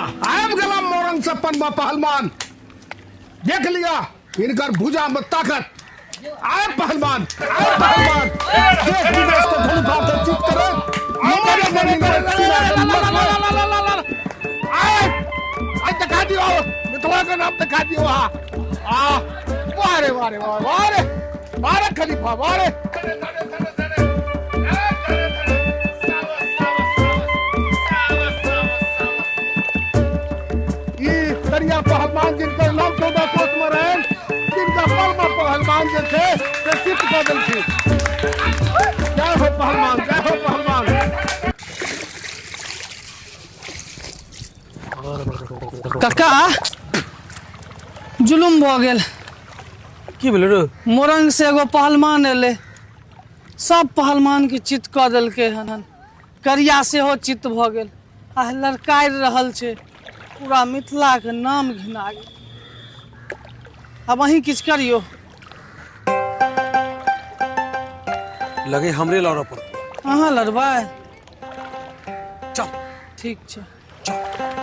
आबि गेला मोरंग से पनमा पहलवान। देख लिया इनकर भुजा में ताकत। आए पहलवान, आए पहलवान, देश विदेश के धनुषा के चित करे। मरे मरे मरे सीना के आए आए, दिखा दियो, मिथिला के नाम दिखा दियो। आ आ, वाह रे वाह रे वाह, वाह रे वाह रे खलीफा वाह रे। ई करिया पहलवान जिनकर नाम 14 कोस में रहन, जिनका परमा पहलवान जे छै से चित कऽ देलखिन। जय हो पहलवान, जय हो पहलवान। काका, जुलुम भऽ गेल। की भेलै रे? मोरंग से एगो पहलवान एलै, सब पहलवान के चित कऽ देलकै हन। करिया सेहो चित भऽ गेल आ लड़कारि रहल छै। पूरा मिथिलाके नाम घिना गेल। आब अहीं किछु करियौ। लगे हमरे लड़ऽ पड़तौ। अहाँ लड़बै? चल। ठीक छै। चल।